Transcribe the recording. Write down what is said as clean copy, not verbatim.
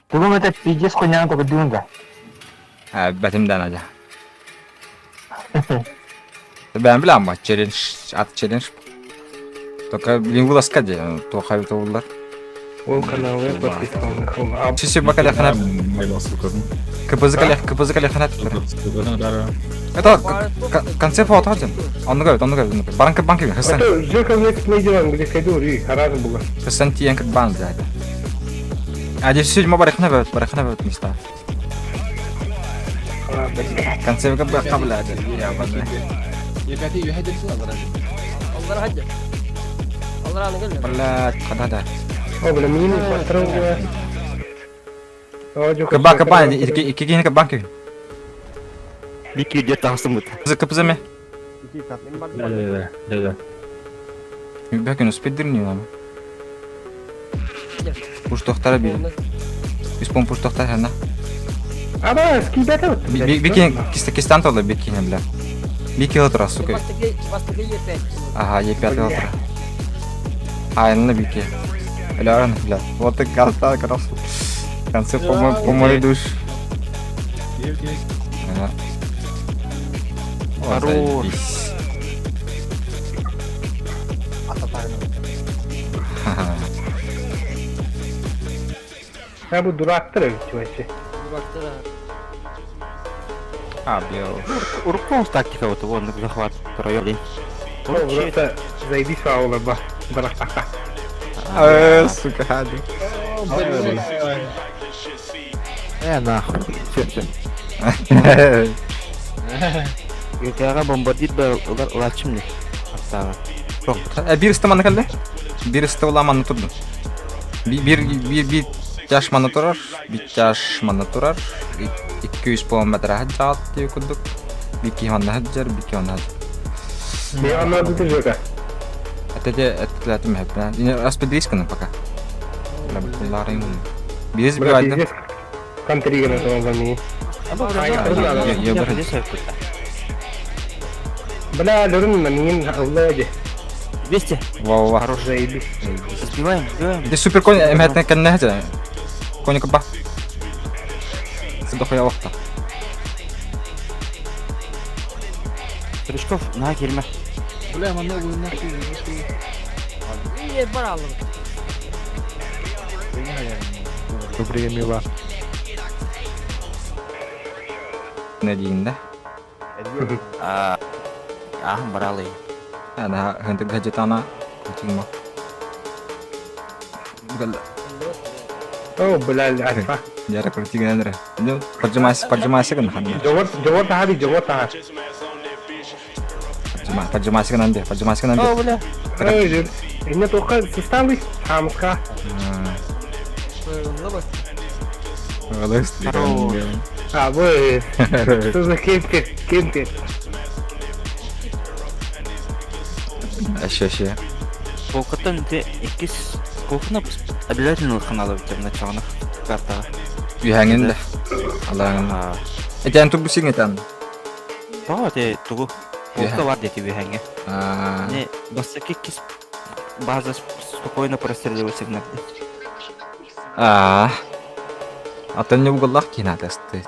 Тугум это пиздец хуйняны только да. Бэтим да надя. Бэм билам челлендж ат челлендж. Только блин вылазка де туха бит олар. Ол каналга подписалных. Сүсү бакале ханат. КПЗ кале КПЗ кале ханат. Это конце фото один. Онну говорит, онну говорит. Баранка банки Хасан. Жека let's play делаем, где хайду, ри, харазы була. Хасан тиен как бан да. А здесь все барахна бет, барахна бет места. Конце как бы кабля. Я бана. Блядь, когда О, бля, мини патрон. Каба, каба, икки каба банки. Бики где тахсымыт. За КПЗ ме. Да, да, да. Бәкін успеддир не нам. Пуш тохтара би. Испон пуш тохтар хана. Аба, скидата. Бики киста кистан толы бики не бля. Бики лотра, сука. Ага, Е5 лотра. А, ну бики. Бля, бля. Вот ты карта, крас. В конце по мой душ. Ага. О, Хорош. заебись. Ха-ха. Я буду дурактыр ведь вообще. А, бля. Уркон тактика вот вон захват район. О, просто заебись аула ба. Барахтаха. Сука, хади. Нахуй. Все, все. ГТА бомбардир да улачым не. Астава. Бир ыстыманы кэллэ. Бир ыстыбыла манна турду. Бир бир бир тяж манна турар, бир тяж манна турар. 200 полуметр хаджаат диye курдук. Бики манна хаджар, бики манна хаджар. Не, она тут Жека. Это это это мхепна. Не распределись-ка пока. Ларин. Без Бля, бивайда. пиздец. Контрига на том вами. Я бир. Бля, лөрүн на мин аллади. 200. Вау, вау. Хорош. Заебись. Сбиваем, сбиваем. Де супер конь эмхетне кэннэ хаджар. Конь каба. Сдохуя вахта. Стручков, на кельме. Добрый мила. Не дейін да? А, бралы. Ана хэнтэ гаджетана. Кутигма. О, бля, альфа. Яра крутигнендре. Ну, поджимайся, поджимайся гын ханна. Жогор, жогор таха жогор таха. Поджимай, поджимайся гын анде, поджимайся гын анде. О, бля. Ой, жир. Инне тока систамы. Хамска. Хорош. А, вы. Что за кемпер? Кемпер. Аще, аще. Полкотон те иккис кухна обязательно каналы в началах карта. Үйәңін де. Аллағын. Этен тук бусиң этен. То те тугу. Полка бар дети бихәңе. А, Не, басты кис база спокойно простреливает сигнал. а. Атын не угыллах кинатасты.